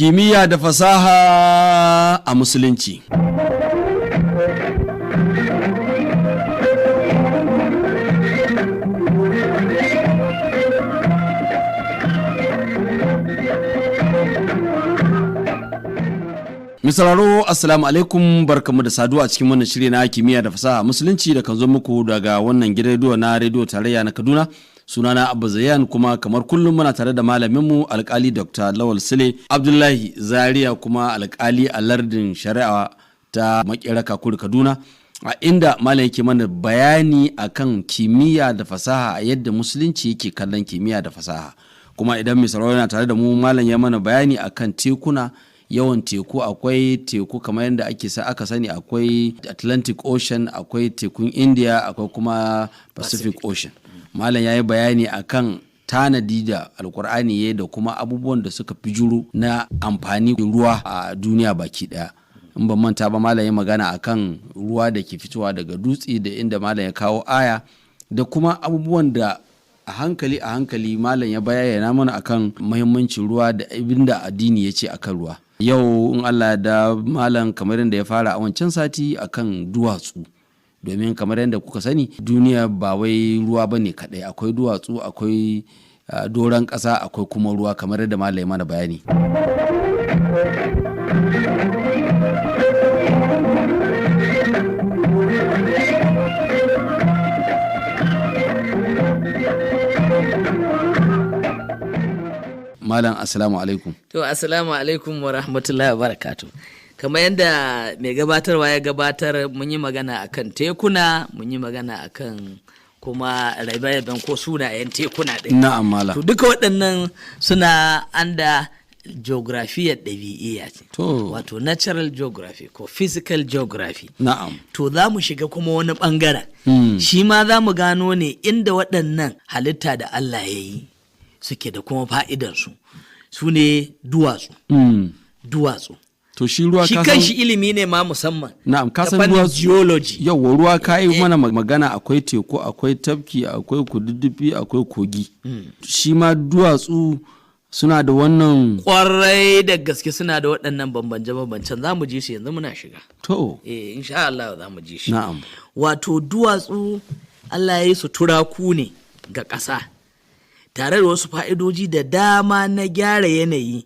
Kimiyya da fasaha a musulunci. Misararo, assalamu alaikum, barkamu da saduwa a cikin wannan shiri na kimiyya da fasaha musulunci da kan zo muku daga wannan gidan rediyo na Rediyo Tarayya na Kaduna. Sunana Abba Zayan, kuma kamar kullum muna tare da malaminmu, Alkali Dr. Lawal Sule Abdullahi Zaria, kuma alkali a lardin shari'a ta Makera Kakuri Kaduna, a inda malam yake mana bayani akan kimiyya da fasaha, a yadda musulunci yake kallon kimiyya da fasaha. Kuma idan mai sauraro yana tare da mu, malam ya mana bayani akan tekuna, yawan teku. Akwai teku kamar yadda ake sa aka sani, akwai Atlantic Ocean, akwai tekun India, akwai kuma Pacific Ocean. Malam ya yi bayani akan tanadi da Alkur'ani ya da kuma abubuwan da suka fi juru na amfani ruwa a duniya baki daya. In ban manta ba, malam ya magana akan ruwa da ke fitowa daga dutse, da inda malam ya kawo aya da kuma abubuwan da a hankali a hankali malam ya bayyana mana akan muhimmancin ruwa da abinda addini ya ce akan ruwa. Yau in Allah da malam, kamar yadda ya fara a wancan sati akan duwatsu, domin kamar yadda kuka sani, duniya ba wai ruwa bane kadai, akwai duwatsu, akwai doron ƙasa, akwai kuma ruwa, kamar yadda malam ya mana bayani. Malam, assalamu alaikum. To, assalamu alaikum wa rahmatullahi wa barakatu. Kamar yadda mai gabatarwa ya gabatar, mun yi magana akan tekuna, mun yi magana akan kuma rabe-raben ko sunayen tekuna ɗin. Na'am, malam. To, duka waɗannan suna anda geografiyar ɗabi'iyya ce. Wato natural geography ko physical geography. To, za mu shiga kuma wani ɓangaren. Shi ma za mu gano ne inda waɗannan halitta da Allah ya yi suke da kuma fa'idansu. Su ne duwatsu. Duwatsu. To, shi ruwa Shi ka kan san shi ilimi ne ma musamman. Na'am, ka Ta san fannin duwatsu. Geology. Yawwa, ruwa ka yi mana magana, akwai teku, akwai tafki, akwai kududdufi, akwai kogi. Shi ma duwatsu suna da wannan? Kwarai da gaske suna da waɗannan bambance-bambancen, za mu ji su yanzu muna shiga. Eh, insha Allah za mu ji shi. Wato duwatsu Allah ya yi su turaku ne ga ƙasa, tare da wasu fa'idoji da dama na gyara yanayi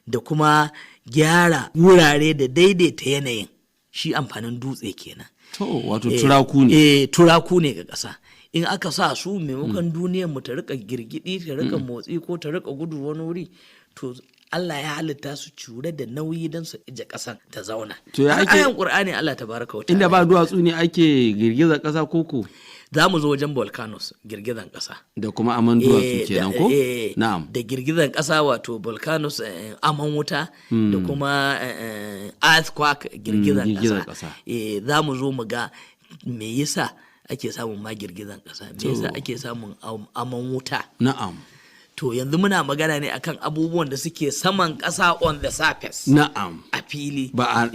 da kuma gyara wurare da daidaita yanayin. Shi amfanin dutse kenan. To, wato turaku ne. Eh, turaku ne ga ƙasa. In aka sa su, maimakon duniyar mu ta rika girgidi, ta rika motsi ko ta rika gudu wani wuri, to Allah ya halitta su cure da nauyi don su ije ƙasan ta zauna. To ya Har ayan Qur'ani Allah tabaraka wa Inda ta'ala. ba duwatsu ne ake girgizar ƙasa koko? Za mu zo wajen volcanoes, girgizan ƙasa. Da kuma aman duwatsu kenan ko? Eh, da girgizan ƙasa, wato volcanoes, aman wuta, da kuma earthquake, girgizan Girgizan ƙasa. ƙasa. Eh, za mu zo mu ga me yasa ake samun ma girgizan ƙasa, me yasa ake samun aman wuta. To, yanzu muna magana ne akan abubuwan da suke saman ƙasa, on the surface. A fili. Ba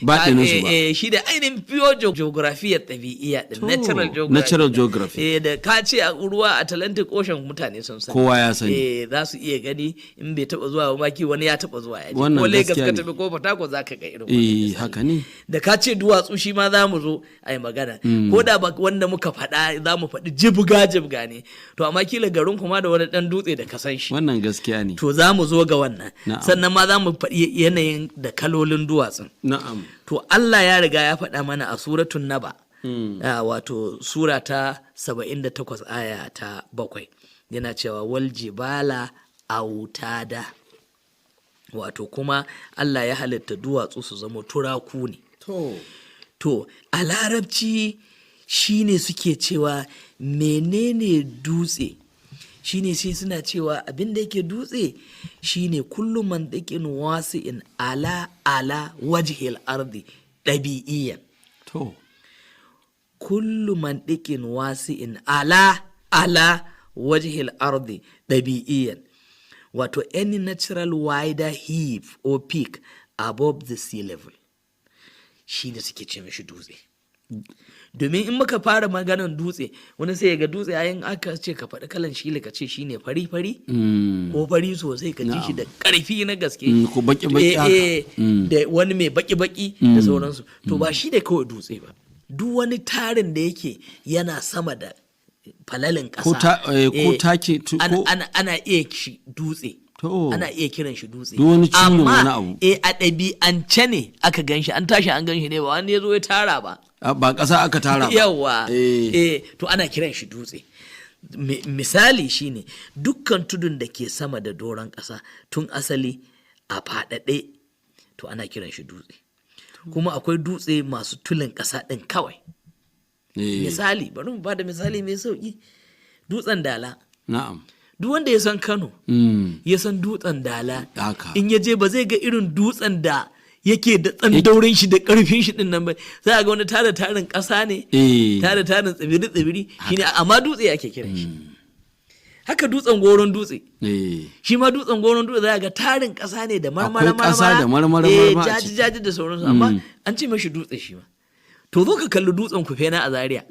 baɗininsu ba. Eh, shi da ainihin pure geography ɗabi'iyya din, natural geography. Natural geography. Eh, da ka ce a ruwa, Atlantic Ocean, mutane sun sani. Kowa ya sani. Eh, za su iya gani, in bai taba zuwa ba maki wani ya taba zuwa ya je. Wannan Ko Lagos gaskiya ka ne. tafi ko Port Harcourt, za ka ga irin wannan misali. Haka ne. Da ka ce duwatsu, shi ma za mu zo a yi magana. Ko da ba wanda muka faɗa za mu faɗi jibga jibga ne, to amma kila garin kuma da wani ɗan dutse da ka san shi. Wannan gaskiya ne. To, za mu zo ga wannan. Sannan ma za mu faɗi yanayin da kalolin duwatsun. To, Allah ya riga ya faɗa mana a Suratun Naba, wato sura ta 78 aya ta 7, yana cewa wal jibala autada, wato kuma Allah ya halitta duwatsu su zama turaku ne. To, a larabci shine suke cewa menene dutse? Shine sai suna cewa abin da yake dutse shine kullu mantiqin wasi'in ala wajhil ardi ɗabi'iyyan. Kullu mantiqin wasi'in ala wajhil ardi ɗabi'iyyan. Wato any natural wider heap or peak above the sea level. Shi ne suke ce mishi dutse. Domin in muka fara maganan dutse, wani sai ya ga dutse yayin aka ce ka faɗi kalan shi, ka ce shine fari fari ko fari sosai, ka ji shi da ƙarfi na gaske. Ko baki-baki haka. Da wani mai baki-baki da sauransu. To ba shi da kawai dutse ba, duk wani tarin da yake yana sama da falalin ƙasa. Ko Ana iya shi dutse. Ana iya kiran shi dutse. Duk wani curin Amma, wani abu. A ɗabi'ance ne aka gan shi, an tashi an gan shi ne, ba wani ya zo ya tara ba. Ba ƙasa aka tara ba. Yawa. To ana kiran shi dutse. Misali shine dukkan tudun da ke sama da doron ƙasa tun asali a faɗaɗe, to ana kiran shi dutse. Kuma akwai dutse masu tulin ƙasa ɗin kawai. Misali, bari mu bada misali mai sauƙi: dutsen Dala. Duk wanda ya san Kano, ya san dutsen Dala, in ya je ba zai ga irin dutsen da yake da tsandaurin shi da ƙarfin shi din nan ba. Za a ga wani tara tarin ƙasa ne, tara tarin tsibiri tsibiri shine, amma dutse ake kiran shi. Haka dutsen Goron Dutse. Shi ma dutsen Goron Dutse za a ga tarin ƙasa ne da marmara. Akwai ƙasa da marmara marmara a jaji ciki. Jaji da sauransu, amma an ce mashi dutse shi ma. To zo ka kalli dutsen Kufena a Zaria,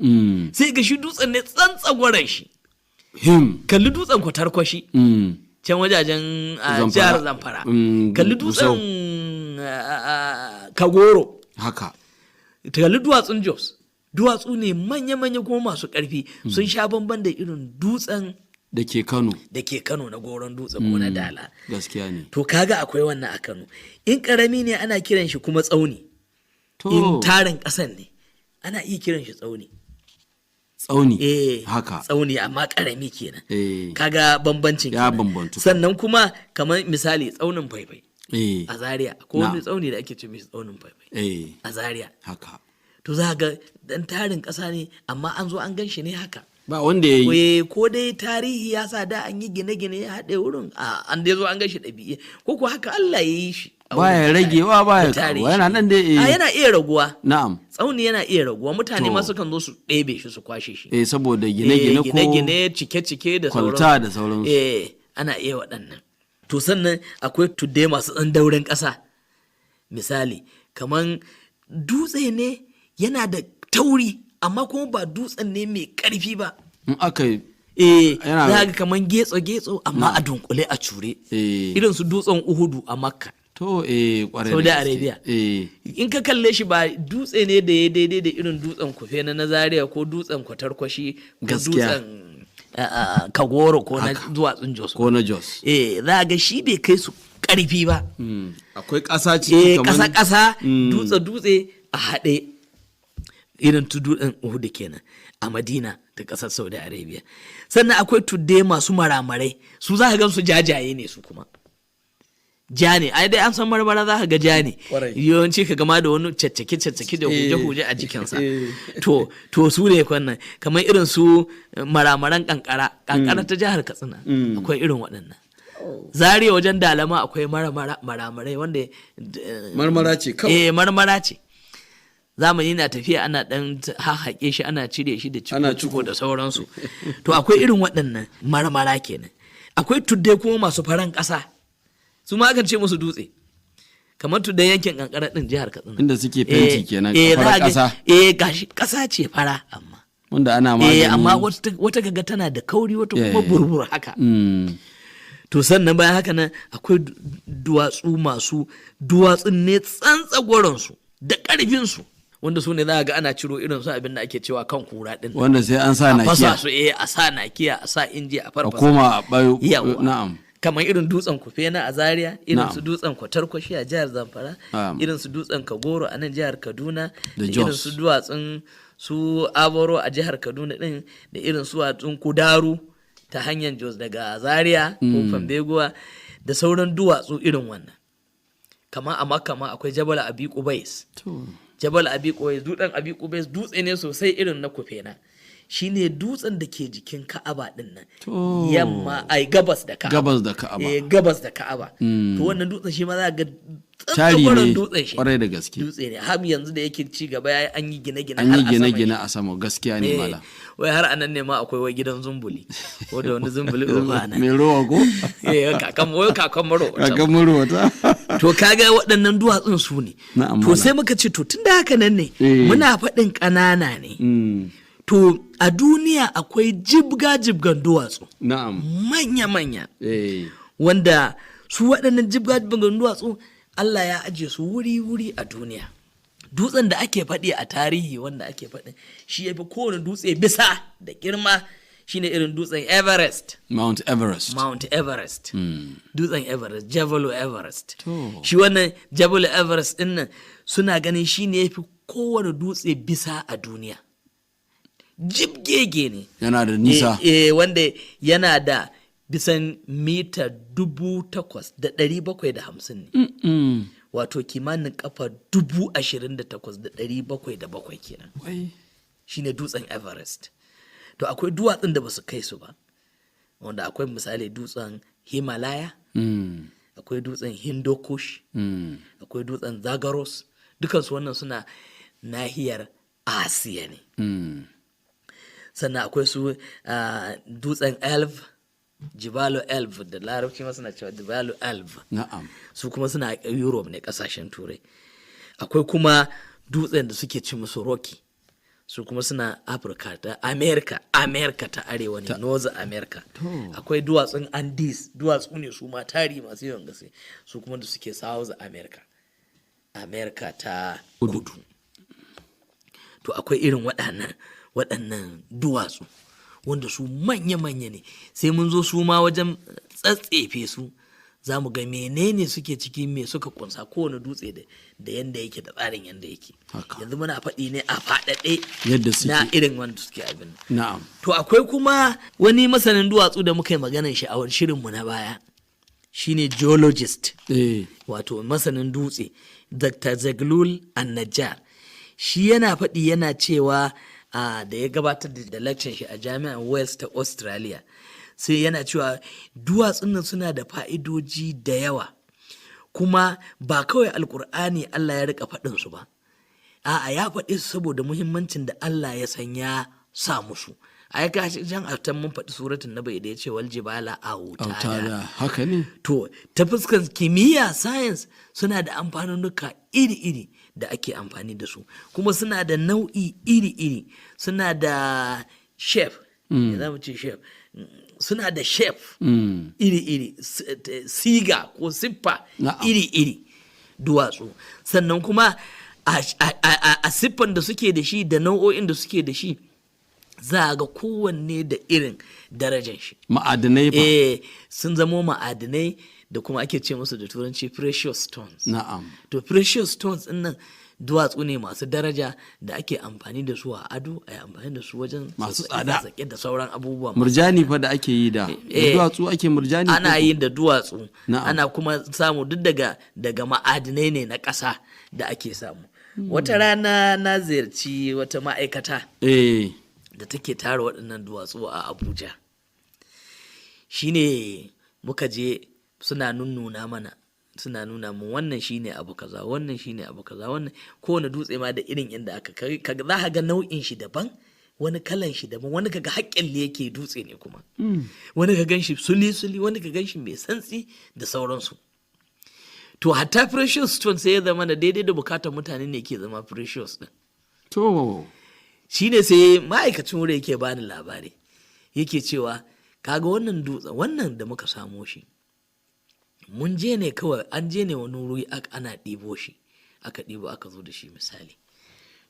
sai ga shi dutsen ne tsantsagwaran shi. Kalli dutsen Kwatarkwashi, can wajajen a Zamfara. jihar Zamfara. Kalli Gusau. dutsen Kagoro. Kalli duwatsun Jos. Duwatsu ne manya-manya kuma masu ƙarfi, sun sha bamban da irin dutsen da ke Kano. Da ke Kano, na Goron Dutse ko na Dala. Gaskiya ne. To kaga akwai wannan a Kano. In ƙarami ne ana kiran shi kuma tsauni. In tarin ƙasan ne ana iya kiran shi tsauni. Tsauni. Eh. Tsauni, amma ƙarami kenan. Kaga bambancin Ya kenan. bambantu. Sannan kuma kamar misali tsaunin Faifai a Zaria, ko wani tsauni da ake ce mishi tsaunin Faifai a Zaria. To za ga dan tarin ƙasa ne, amma an zo an gan shi ne haka. Ba wanda ya yi. Ko dai tarihi ya sa da an yi gine-gine ya haɗe wurin, an dai zo an gan shi ɗabi'i, ko ko haka Allah ya yi shi a Baya wurin. ragewa, baya Da tarihi. karuwa. Yana nan dai. A, yana iya raguwa. Tsauni yana iya raguwa, mutane ma sukan zo su ɗebe shi, su kwashe shi. Eh, saboda gine-gine ko Gine-gine, cike-cike da sauransu. kwalta da sauransu. Eh, ana iya waɗannan. To sannan akwai tuddai masu tsandaurin ƙasa. Misali, kaman dutse ne yana da tauri, amma kuma ba dutsen ne mai ƙarfi ba. In aka yi Za ga kaman getso-getso, amma a dunkule, a cure. Irin su dutsen Uhudu a Makka. To, eh, kwarai da Saudi gaske. Arabia. In ka kalle shi, ba dutse ne da ya daidai da irin dutsen Kufe na Zaria ko dutsen Kwatarkwashi ko dutsen Kagoro ko na duwatsun Jos. Ko na Jos. Eh, za ga shi bai kai su karfi ba. Akwai ƙasa ciki kamar Ƙasa ƙasa, dutse dutse a haɗe. Irin dutsen Uhud kenan a Madina ta ƙasar Saudi Arabia. Sannan akwai tudde masu maramarai, su za ka gan su jajaye ne, su kuma ja ne. Ai dai an san marmara, za ka ga ja ne. Yawanci ka gama da wani caccake caccake da huje huje a jikinsa. To su ne kwannan, kamar irin su maramaran kankara, kankara ta jihar Katsina, akwai irin waɗannan. Zaria wajen Dalama akwai maramarai wanda Marmara ce kawai. Eh, marmara ce. Zamani na tafiya ana dan hahaƙe shi, ana cire shi da Ana ciko da sauransu. To akwai irin waɗannan marmara kenan. Akwai tuddai kuma masu faran ƙasa, su ma akan ce musu dutse, kamar tuddan yankin kankara din jihar Katsina. Inda suke fenti kenan, farar za ga- ƙasa. Eh, gashi ƙasa ce fara, amma Wanda ana magani. Eh, amma wata kaga tana da kauri, wata kuma burbur haka. To sannan bayan haka nan akwai duwatsu masu duwatsun ne tsantsagwaransu da ƙarfinsu, wanda su ne za a ga ana ciro irin su abin da ake cewa kan kura din. Wanda sai an sa A fasa nakiya. su, a sa nakiya, a sa inji, a A farfasa. koma a bayo. Yawa. Kamar irin dutsen Kufena a Zaria, irin su dutsen Kwatarkwashi a jihar Zamfara, irin su dutsen Kagoro a nan jihar Kaduna, Da da irin Jos. su duwatsun su Aboro a jihar Kaduna din, da irin su duwatsun Kudaru ta hanyar Jos daga Zaria ko Fambeguwa, da sauran duwatsu irin wannan. Kamar a Makka ma akwai Jabal Abi Qubais. Jabal Abi Qubais, dutsen Abi Qubais, dutse ne sosai irin na Kufena. Shine dutsen da ke jikin Ka'aba din nan. To. Yamma, ai gabas da Ka'aba. Gabas da Ka'aba. Eh, gabas da Ka'aba. To wannan dutsen shi ma za ga Tari tsantsagoran ne dutsen shi. kwarai da gaske. Dutse ne har yanzu da yake ci gaba yayi, an yi gine-gine An har yi a saman gine-gine a sama, gaskiya ne shi. malam. Wai har anan ne ma akwai wai gidan zumbuli ko da wani zumbuli ba anan. Mai rowa ko? Eh, kakan, wai kakan maro. Kakan murwata. To kaga waɗannan duwatsun su ne. Na'am, To malam. sai muka ce to tunda haka nan ne, muna faɗin ƙanana ne. To a duniya akwai jibga-jibgan duwatsu manya-manya, wanda su waɗannan jibga-jibgan duwatsu Allah ya ajiye su wuri-wuri a duniya. Dutsen da ake faɗi a tarihi, wanda ake faɗi shi ya fi kowane dutse bisa da girma, shine irin dutsen Everest. Mount Everest. Mount Everest. Dutsen Everest, Jebel Everest. To. Shi wannan Jebel Everest din nan suna ganin shi ne ya fi kowane dutse bisa a duniya. Jibgege ne. Yana da nisa. Eh, wanda yana da bisan mita 8,750 ne. Wato kimanin kafa 28,707 kenan. Wai. Shine dutsen Everest. To akwai duwatsun da ba su kai su ba. Wanda akwai misali dutsen Himalaya, akwai dutsen Hindukush, akwai dutsen Zagaros, dukansu wannan suna nahiyar Asiya ne. Sannan akwai su dutsen Elf, Jibalo Elf da Larabci ma suna cewa Jibalo Elf. Su kuma suna Europe ne, kasashen Turai. Akwai kuma dutsen da suke ci musu Rocky. Su kuma suna Afirka ta America, America ta Arewa ne, North America. Akwai duwatsun Andes, duwatsu ne su ma tari masu yawan gaske, su kuma da suke South America, America ta Kudu. To akwai irin waɗannan duwatsu wanda su manya-manya ne. Sai mun zo su ma wajen tsatsefe su, za mu ga menene suke ciki, me suka kunsa, kowane dutse da yanda yake da tsarin yanda yake. Yanzu muna faɗi ne a faɗaɗe Yadda suke. na irin wanda suke abin. To akwai kuma wani masanin duwatsu da muka yi maganar shi a shirinmu na baya, shine geologist, wato masanin dutse, Dr. Zaglul An-Najjar. Shi yana faɗi yana cewa da ya gabatar da lecture shi a jami'ar Wales ta Australia, sai yana cewa duwatsun nan suna da fa'idoji da yawa, kuma ba kawai Alkur'ani Allah ya rika faɗin su ba, a'a, ya faɗi su saboda muhimmancin da Allah ya san ya sa musu. A ya gashi jan a mun faɗi suratun na bai da ya ce wal jibala autada. Autada, haka ne. To ta fuskar kimiyya, science, suna da amfanonuka iri-iri da ake amfani da su, kuma suna da nau'i iri-iri, suna da shape, ya za mu ce shape, suna da shape iri-iri, siga ko siffa iri-iri duwatsu. Sannan kuma a siffan da suke da shi da nau'o'in da suke da shi, za a ga kowanne da irin darajar shi. Ma'adanai fa? Eh, sun zamo ma'adinai da kuma ake ce musu da Turanci precious stones. To precious stones din nan duwatsu ne masu daraja da ake amfani da su a ado, a yi amfani da su wajen Masu sassaƙe- tsada. sassaƙe da sauran abubuwa. Murjani fa da ake yi da duwatsu ake murjani Ana ko? yin da duwatsu. Ana kuma samu duk daga ma'adinai ne na ƙasa da ake samu. Wata rana na ziyarci wata ma'aikata da take tara waɗannan duwatsu a Abuja. Shine muka je suna nunnuna mana, suna nuna mun wannan shine abu kaza, wannan shine abu kaza, wannan kowane dutse ma da irin inda aka kai za ka ga nau'in shi daban, wani kalan shi daban, wani kaga haƙƙin ne yake dutse ne kuma, wani ka gan shi suli suli, wani ka gan shi mai santsi da sauransu. To hatta precious stone sai ya zama da daidai da bukatar mutane ne ke zama precious din. Shine sai ma'aikacin wuri yake bani labari, yake cewa kaga wannan dutsen, wannan da muka samo shi, mun je ne kawai, an je ne wani wuri ana ɗibo shi, aka ɗibo aka zo da shi misali.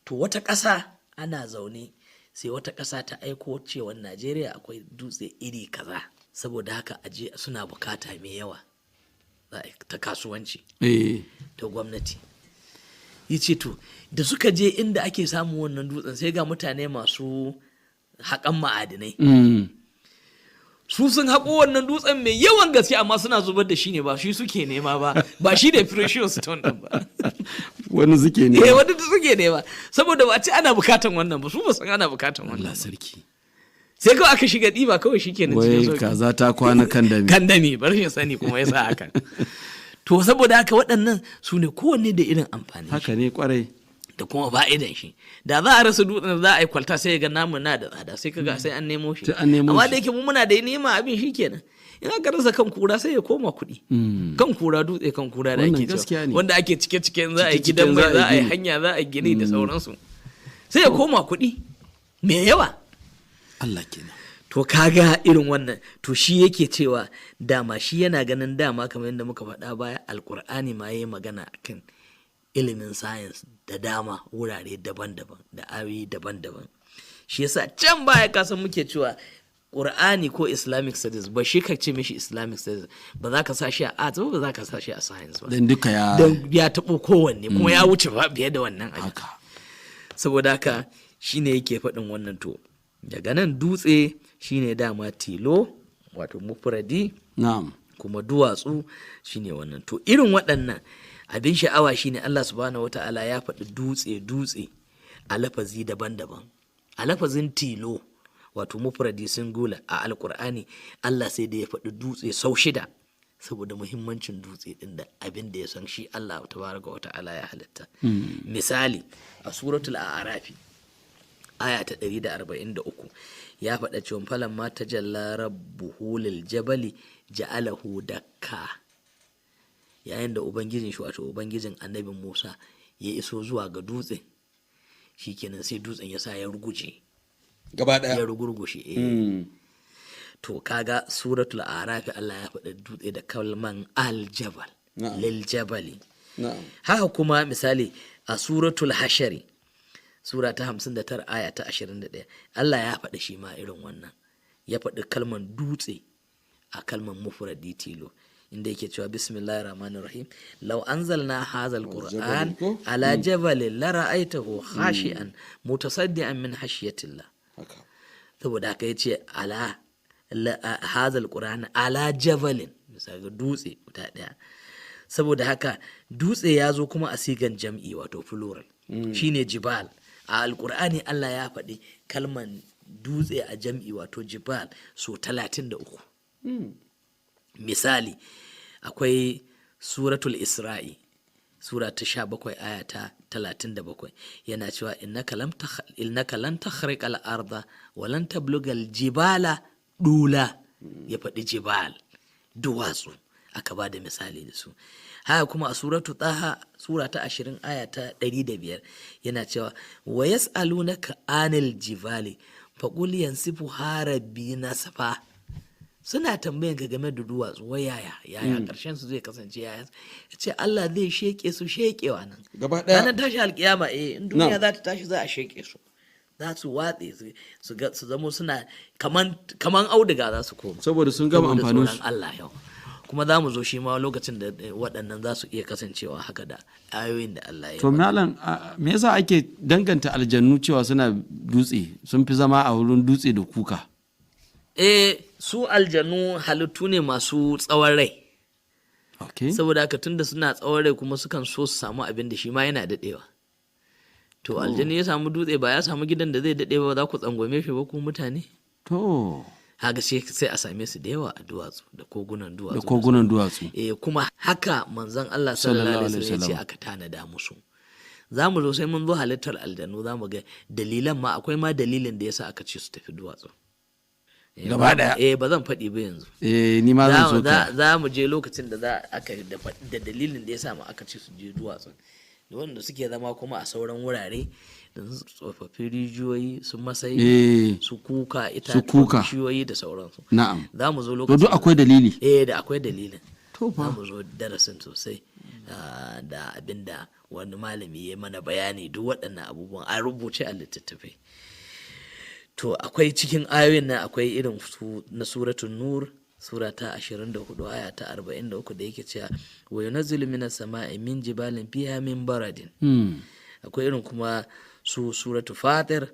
To wata ƙasa ana zaune, sai wata ƙasa ta aiko cewa Najeriya akwai dutse iri kaza, saboda haka aje suna bukata mai yawa za a yi ta kasuwanci ta gwamnati. Ya ce to da suka je inda ake samun wannan dutsen, sai ga mutane masu haƙan ma'adinai, su sun haƙo wannan dutsen mai yawan gaske, amma suna zubar da shi ne, ba shi suke nema ba, ba shi ne precious stone din ba. Wani suke ne. Eh, wani da suke nema, saboda ba a ce ana bukatan wannan ba, su ba san ana bukatan wannan Allah ba. sarki. Sai kawai aka shiga ɗiba kawai shi kenan cikin Wai sauki. kaza ta kwana kan dami. Kan dami, bar shi sani kuma ya sa hakan. To saboda haka waɗannan su ne kowanne da irin amfani Haka ne kwarai. da kuma fa'idan shi. Da za a rasa dutsen da za a yi kwalta, sai ga namu na da tsada, sai kaga sai an nemo shi. Sai an nemo Amma shi. da yake mu muna da nema abin, shi kenan. In aka rasa kan kura sai ya koma kuɗi. Kan kura, dutse kan kura da Wannan ake cewa, gaskiya ne. wanda ake cike cike za a yi Cike-ciken gidan mai, za a yi za a yi gini. hanya, za a yi gini da sauransu, sai ya koma kuɗi mai yawa. Allah kenan. To kaga irin wannan, to shi yake cewa dama shi yana ganin dama kamar yadda muka faɗa baya, Alkur'ani ma yayi magana akan ilimin science da dama, wurare daban-daban da ayoyi daban-daban. Shi yasa can baya kasan muke cewa Qur'ani ko Islamic studies, ba shi ka ce mishi Islamic studies ba, za ka sa shi a arts ba, ba za ka sa shi a science ba. Dan duka ya Don ya taɓo kowanne kuma ya wuce ba fiye da wannan abin. Haka. Saboda haka shine yake faɗin wannan. To daga nan dutse shine dama tilo, wato mufradi, kuma duwatsu shine wannan. To irin waɗannan abin sha'awa shine Allah subhanahu wata'ala ya faɗi dutse dutse a lafazi daban-daban. A lafazin tilo, wato mufradi singular, a Alkur'ani Allah sai da ya faɗi dutse sau shida, saboda muhimmancin dutse din da abin da ya san shi Allah tabaraka wata'ala ya halitta. Misali, a Suratul A'rafi aya ta 143 ya faɗa cewa falamma tajalla rabbuhu lil jabali ja'alahu dakka, yayin da ubangijin shi, wato ubangijin Annabi Musa, ya iso zuwa ga dutsen, shikenan sai dutsen ya sa ya ruguje. Gaba Ya daya. rugurgushe, eh. To kaga Suratul A'rafi Allah ya faɗa dutse da kalman aljabal, lil jabali. Haka kuma misali a Suratul Hashari, sura ta 59 aya ta 21, Allah ya faɗi shi ma irin wannan, ya faɗi kalman dutse a kalman mufradi tilo, inda yake cewa bismillahir rahmanir rahim, law anzalna hazal qur'an ko? ala jabalin la ra'aytahu khashi'an mutasaddian min khashyatillah. Saboda haka yace ala hazal qur'an ala jabalin, bisa ga dutse guda daya. Saboda haka dutse ya zo kuma a sigan jam'i, wato plural, shine jibal. A Alkur'ani Allah ya faɗi kalman dutse a jam'i, wato jibal, so 33. Misali, akwai Suratul Isra'i, sura ta 17 aya ta 37, yana cewa innaka lan takhriqa al-arda wa lan tabluga al-jibala dula. Ya faɗi jibal, duwatsu, aka ba da misali da su. Haka kuma a Suratu Taha, sura ta 20 aya ta 105, yana cewa wa yas'alunaka anil jibali faqul yansifuha rabbi nasfa. Suna tambayan ka game da duwatsu, wai yaya yaya karshen su zai kasance, yaya ce Allah zai sheke su shekewa nan Gaba ɗaya. ranar tashi alkiyama. Eh, in duniya Na'am. za ta tashi, za a sheke su, za su watse su zamo suna kaman auduga za su koma. Saboda sun gama Saboda amfanin tsoron su. Allah yau kuma za mu zo shi ma lokacin da waɗannan za su iya kasancewa haka da ayoyin da Allah ya To malam, me yasa ake danganta aljannu cewa suna dutse, sun fi zama a wurin dutse da kuka? Eh, su aljanu halittu ne masu tsawon rai. Saboda haka tunda suna tsawon rai kuma sukan so su samu abin da shi ma yana daɗewa. To aljani ya samu dutse, ba ya samu gidan da zai daɗe ba, za ku tsangwame shi ba ku mutane? To. Haka sai a same su da yawa a duwatsu da kogunan duwatsu. Da kogunan duwatsu. Eh, kuma haka manzon Allah sallallahu alaihi wasallam ya ce aka tanada musu. Za mu zo, sai mun zo halittar aljanu za mu ga dalilan ma, akwai ma dalilin da yasa aka ce su tafi duwatsu. Gaba daya. Eh, ba zan faɗi ba yanzu. Eh, ni ma zan so ka. Za mu je lokacin da za aka da dalilin da yasa ma aka ce su je duwatsu. Da wanda suke zama kuma a sauran wurare da su tsofaffin rijiyoyi, su masai, su kuka, itatuwa, bishiyoyi da sauransu. Za mu zo To lokacin. duk akwai dalili. Eh, da akwai dalilin. To fa. Za mu zo darasin sosai da abinda wani malami ya mana bayani, duk waɗannan abubuwan an rubuce a littattafai. To akwai cikin ayoyin nan, akwai irin su na Suratul Nur, sura ta 24 aya ta 43, da yake cewa wa yunazzilu minas sama'i min jibalin fiha min baradin. Akwai irin kuma su Suratu Fatir,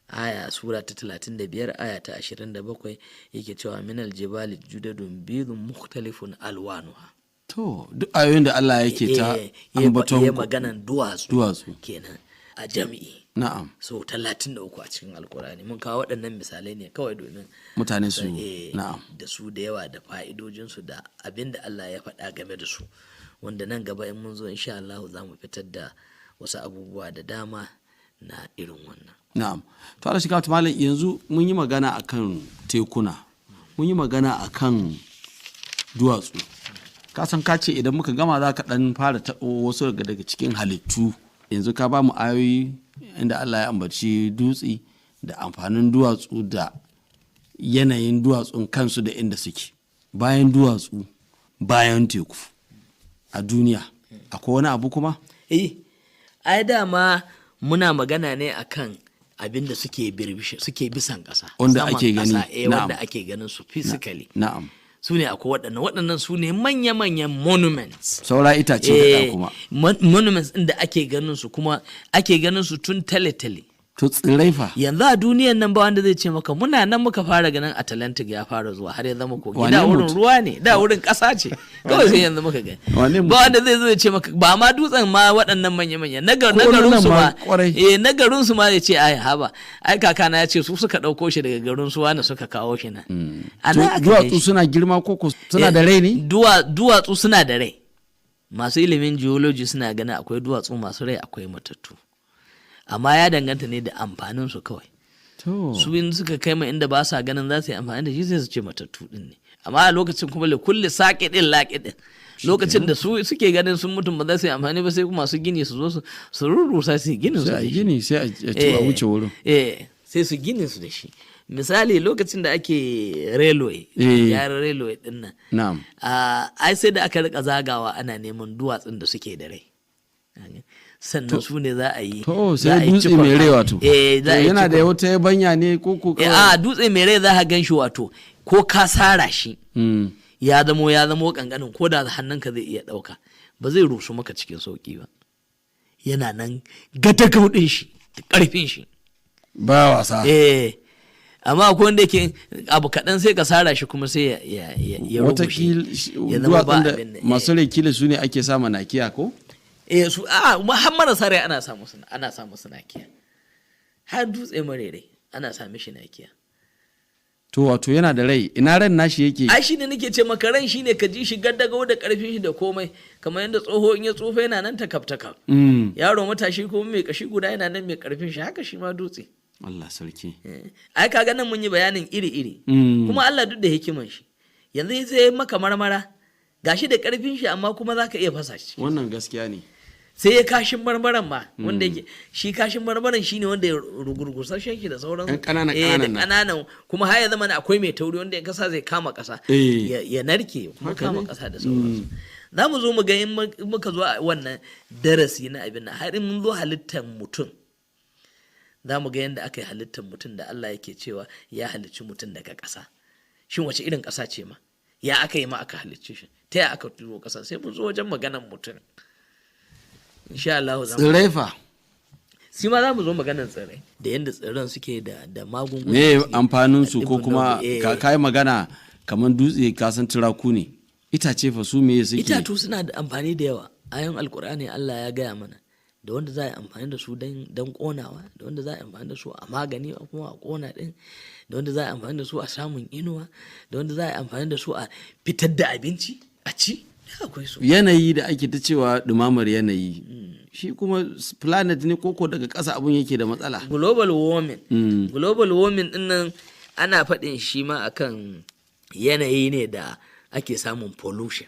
aya sura ta 35 aya ta 27, yake cewa minal jibali judadun bidun mukhtalifun alwanuha. To duk ayoyin da Allah yake ta Eh, ya ambaton maganan duwatsu duwatsu. kenan a jami'i. Na'am. So 33 a cikin Alkur'ani. Mun kawo waɗannan misalai ne kawai domin mutane su na'am da su da yawa da fa'idojinsu da abin da Allah ya faɗa game da su, wanda nan gaba in mun zo insha Allah za mu fitar da wasu abubuwa da dama na irin wannan. Na'am. To Allah shiga malam, yanzu mun yi magana akan tekuna, mun yi magana akan duwatsu. Ka san ka ce idan muka gama za ka ɗan fara taɓo wasu daga cikin halittu. Yanzu ka ba mu ayoyi inda Allah ya ambaci dutse da amfanin duwatsu da yanayin duwatsun kansu da inda suke. Bayan duwatsu, bayan teku a duniya akwai wani abu kuma? Eh, ai dama muna magana ne akan abin da suke suke bisan ƙasa, wanda ake gani, wanda ake ganin su physically. Na'am. Su ne akwai waɗannan su ne manya-manyan monuments. Saura itace da kuma monuments ɗin da ake ganin su, kuma ake ganin su tun tale-tale. To tsirrai fa? Yanzu a duniyan nan ba wanda zai ce maka muna nan muka fara ganin Atlantic ya fara zuwa har ya zama kogi. Da wurin ruwa ne, da wurin ƙasa ce, kawai sai yanzu muka gani. Ba wanda zai zo ya ce maka ba ma dutsen ma waɗannan manya-manya na garin su ma, eh, na garin su ma ya ce ai haba, ai kakana ya ce su suka ɗauko shi daga garin su wani suka kawo shi nan. Duwatsu suna girma ko suna da rai ne? Duwatsu suna da rai. Masu ilimin geology suna ganin akwai duwatsu masu rai, akwai matattu. Amma ya danganta ne da amfanin su kawai. Su in suka kai ma inda ba sa ganin za su yi amfani da shi, sai su ce matattu din ne. Amma a lokacin kuma le kulli saƙi din laƙi din, lokacin da su suke ganin sun mutum ba za su yi amfani ba, sai masu gini su zo su rurrusa su ginin su da shi. Gini sai a wuce wurin. Eh, sai su ginin su da shi. Misali lokacin da ake railway, gyaran railway din nan. Na'am. Ai sai da aka rika zagawa ana neman duwatsun da suke da rai. Sannan su ne za a yi. To sai dutse mai rai wato. Yana da wata yabanya ne ko ko a dutse mai rai za ka gan shi wato ko ka sara shi, ya zamo kankanin, ko da hannunka zai iya ɗauka, ba zai rusu maka cikin sauki ba. Yana nan gadagau ɗin shi da ƙarfin shi. Ba wasa. Eh. Amma akwai wanda yake abu kaɗan sai ka sara shi kuma sai ya rugushe. Wata da masu rai kila su ne ake sama nakiya ko? Eh, su a har marasa rai ana samu nakiya. Har dutse mare rai ana sa mishi nakiya. To wato yana da rai, ina ran nashi yake? Ai shine nake ce maka, ran shine ka ji shi gaddagau da karfin shi da komai, kamar yadda tsoho in ya tsufa yana nan takaf takaf. Yaro matashi kuma mai kashi guda yana nan mai karfin shi, haka shi ma dutse. Allah sarki. Ai kaga nan mun yi bayanin iri iri. Kuma Allah duk da hikiman shi. Yanzu sai maka marmara, gashi da karfin shi amma kuma zaka iya fasa shi. Wannan gaskiya ne. Sai ya kashin marmaran ma, wanda yake shi kashin marmaran shine wanda ya rugurgusashen shi da sauransu. Ƙananan ƙananan ƙananan kuma har ya zama akwai mai tauri wanda in kasa zai kama ƙasa ya narke kuma kama ƙasa da sauransu. Za mu zo mu ga in muka zo a wannan darasi na abin nan, har in mun zo halittar mutum, za mu ga yadda aka yi halittar mutum da Allah yake cewa ya halicci mutum daga ƙasa. Shin wace irin ƙasa ce ma? Ya aka yi ma aka halicce shi? Ta ya aka turo ƙasa? Sai mun zo wajen maganar mutum. Insha Allah za mu tsirrai fa. Shi ma za mu zo maganar tsirrai da yadda tsirran suke da magunguna. Me amfanin su ko kuma ka yi magana kamar dutse, ka san turaku ne. Itace fa su me suke? Itatu suna da amfani da yawa. Ayon Alkur'ani Allah ya gaya mana da wanda za a yi amfani da su don konawa, da wanda za a yi amfani da su a magani kuma a kona din, da wanda za a yi amfani da su a samun inuwa, da wanda za a yi amfani da su a fitar da abinci a ci. Yanayi da ake ta cewa dumamar yanayi, shi kuma planet ne koko daga ƙasa abun yake da matsala? Global warming. Global warming din nan ana faɗin shi ma akan yanayi ne da ake samun pollution.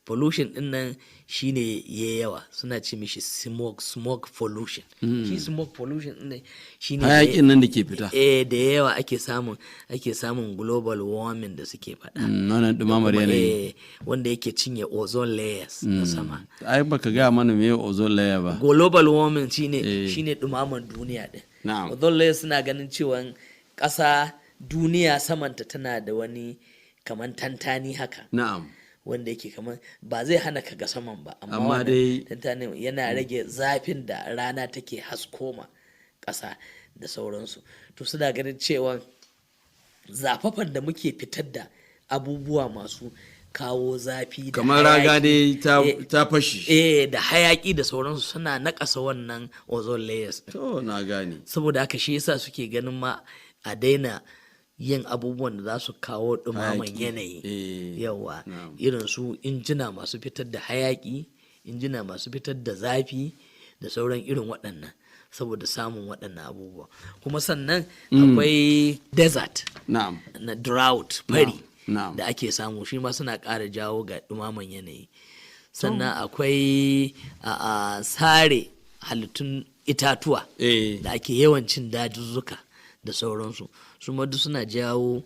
Pollution din nan shine ya yawa, suna ce mishi smoke pollution. Shi smoke pollution din nan shine hayakin nan da ke fita. Eh, da yawa ake samun global warming da suke faɗa. Wannan dumamar yanayi wanda yake cinye ozone layers na sama. Ai baka gaya mana me ozone layer ba. Global warming shine dumaman duniya din. Ozone layers suna ganin cewa ƙasa duniya samanta tana da wani kaman tantani haka. Na'am. Wanda yake kamar ba zai hana ka ga saman ba, amma dai tantanin yana rage zafin da rana take haskoma ƙasa da sauransu. To suna ganin cewa zafafan da muke fitar da abubuwa masu kawo zafi da Kamar raga hayaki. dai ta fashi. Eh, da hayaki da sauransu suna nakasa wannan ozone layers ɗin. To, na gane. Saboda haka shi yasa suke ganin ma a daina yin abubuwan da za su kawo ɗumaman Hayaki. yanayi. Eh, Yawa, irin su injina masu fitar da hayaki, injina masu fitar da zafi da sauran irin waɗannan, saboda samun waɗannan abubuwa. Kuma sannan akwai desert na drought, fari Na'am. da ake samu, shi ma suna ƙara jawo ga ɗumaman yanayi. Sannan akwai a sare halittun itatuwa da ake yawan cin dazuzzuka da sauransu, su ma duk suna jawo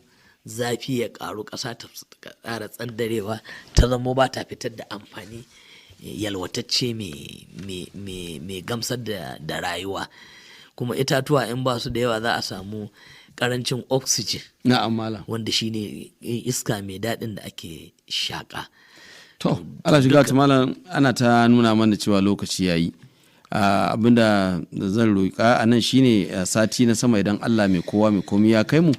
zafi ya ƙaru, ƙasa ta ƙara tsandarewa, ta zamo ba ta fitar da amfani yalwatacce mai gamsar da rayuwa. Kuma itatuwa in ba su da yawa, za a samu ƙarancin oxygen, Na'am, malam. wanda shine iska mai daɗin da ake shaƙa. To, Allah shiga ta malam, ana ta nuna mana cewa lokaci yayi. Abinda zan roƙa a nan shine sati na sama, idan Allah mai kowa mai komi ya kai mu,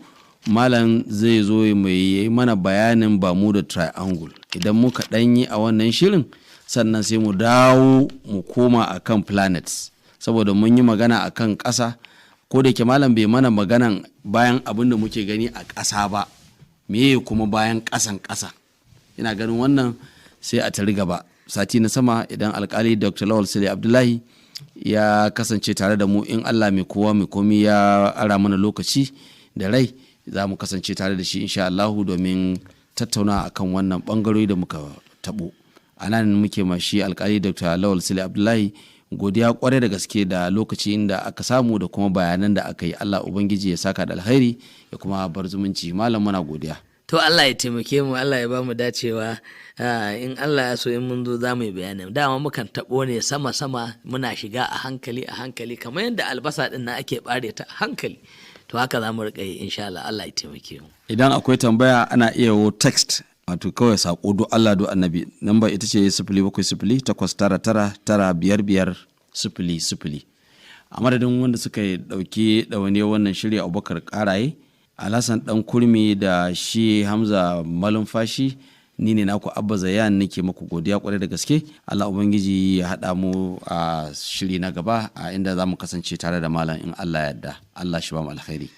malam zai zo mai yi mana bayanin Bermuda Triangle. Idan muka ɗanyi a wannan shirin, sannan sai mu dawo mu koma akan planets. Saboda mun yi magana akan ƙasa, ko da ke malam bai mana maganan bayan abin da muke gani a ƙasa ba, meye kuma bayan ƙasan ƙasa. Ina ganin wannan sai a tari gaba sati na sama, idan alkali Dr. Lawal Sule Abdullahi ya kasance tare da mu. In Allah mai kowa mai komi ya ara mana lokaci da rai, za mu kasance tare da shi insha Allahu domin tattauna akan wannan bangarori da muka tabo. A nan muke ma shi alkali Dr. Lawal Sule Abdullahi godiya kwarai da gaske da lokacin da aka samu da kuma bayanan da aka yi. Allah Ubangiji ya saka da alkhairi ya kuma bar zumunci. Malam, muna godiya. To, Allah ya taimake mu, Allah ya ba mu dacewa. In Allah ya so, in mun zo za mu yi bayani. Dama mukan taɓo ne sama sama, muna shiga a hankali a hankali, kamar yadda albasa ɗin na ake ɓare ta a hankali. To, haka za mu riƙa yi insha Allah. Allah ya taimake mu. Idan akwai tambaya, ana iya wo text, wato kawai sako, do Allah do annabi. Namba ita ce 070899955500. A madadin wanda suka dauki ɗawainiyar wannan shirya, Abubakar Karaye, Alhassan Dan Kurmi da shi Hamza Malumfashi, ni ne naku Abba Zayan, nake muku godiya kwarai da gaske. Allah Ubangiji ya haɗa mu a shiri na gaba, a inda za mu kasance tare da malam in Allah yarda. Allah shi ba mu alkhairi.